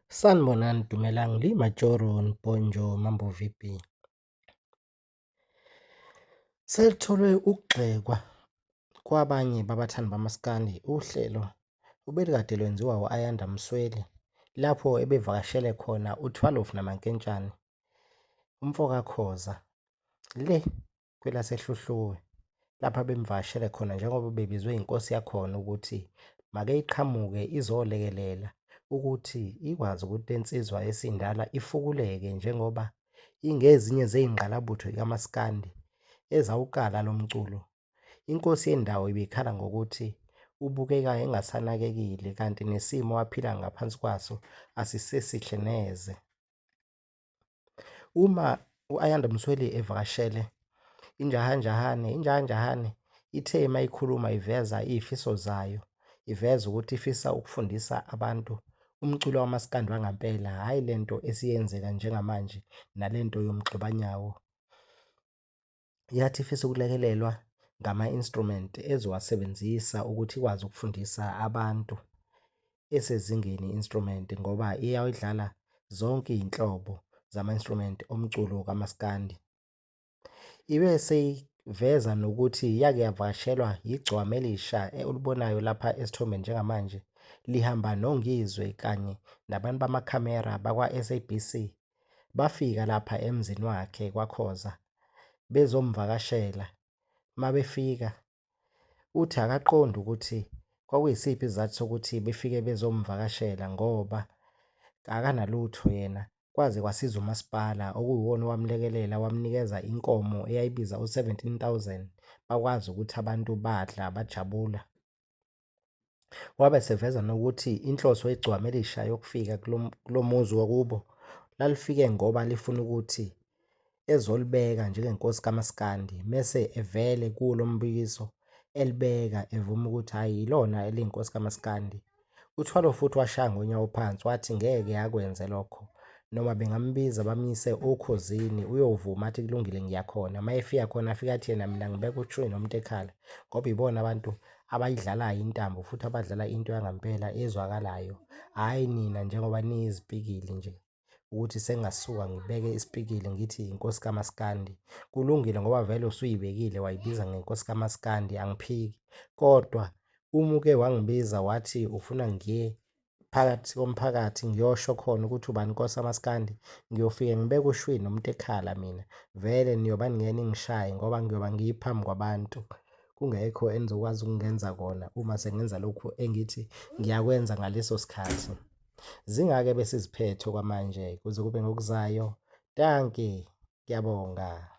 Sanibonani Dumelang le Majoro Nponjo Mambo vipi. Selutholwe ukugxekwa kwabanye babathandi bamaskandi uhlelo obelikade lwenziwa u-Ayanda Msweli lapho ebevakashele khona uThwalofu namankentshane umfoka Khoza le kwelaseHluhluwe lapha bemvakashele khona njengoba bebizwe inkosi yakhona ukuthi make iqhamuke izolekelela ukuthi ikwazi ukuthi le nsizwa esindala ifukuleke njengoba ingezinye zey'ngqalabutho kamaskandi ezawuqala lo mculo. Inkosi yendawo ibikhala ngokuthi ubukeka engasanakekile kanti nesimo aphila ngaphansi kwaso asisesihle neze. Uma u-Ayanda Msweli evakashele iNjahanjahane, iNjahanjahane ithe uma ikhuluma iveza iy'fiso zayo, iveza ukuthi ifisa ukufundisa abantu umculo wamaskandi wangampela, hhayi le nto esiyenzeka njengamanje nale nto yomgxubanyawo. Yathi ifisa ukulekelelwa ngama-instrument ezowasebenzisa ukuthi ikwazi ukufundisa abantu esezingeni i-instrument ngoba iyawudlala zonke iy'nhlobo zama-instrument omculo kamaskandi. Ibe seyiveza nokuthi yake yavakashelwa yigcokama elisha olibonayo lapha esithombeni njengamanje lihamba noNgizwe kanye nabantu bamakhamera bakwa-SABC. Bafika lapha emzini wakhe kwaKhoza bezomvakashela. Mabefika uthi akaqondi ukuthi kwakuyisiphi isizathu sokuthi befike bezomvakashela ngoba akanalutho yena. Kwaze kwasiza umasipala okuyiwona owamlekelela wamnikeza inkomo eyayibiza u-17,000 bakwazi ukuthi abantu badla bajabula. Wabe eseveza nokuthi inhloso yegcokama elisha yokufika kulo muzi wakubo lalifike ngoba lifuna ukuthi ezolibeka njengenkosi kamaskandi mese evele kuwo lo mbukiso elibeka evuma ukuthi hhayi yilona eliyinkosi kamaskandi. UThwalo futhi washaya ngonyawo phansi wathi ngeke akwenze lokho noma bengambiza bamyise oKhozini uyovuma athi kulungile ngiyakhona. Uma efika khona afike athi yena mina ngibeka ushuni nomuntu ekhala ngoba ibona abantu abayidlalayo intambo futhi abadlala into yangampela ezwakalayo, hhayi nina njengoba niyizipikili nje ukuthi sengingasuka ngibeke isipikili ngithi inkosi kamaskandi. Kulungile ngoba vele usuyibekile wayibiza ngenkosi kamaskandi angiphiki, kodwa uma uke wangibiza wathi ufuna ngiye phakathi komphakathi ngiyosho khona ukuthi ubani inkosi kamaskandi, ngiyofike ngibeke ushwini nomuntu ekhala mina. Vele niyoba ningeke ningishaye ngoba ngiyoba ngiphambi kwabantu kungekho enizokwazi ukungenza kona uma sengenza lokhu engithi ngiyakwenza ngaleso sikhathi. Zingake besiziphethe okwamanje kuze kube ngokuzayo. Dankie, ngiyabonga.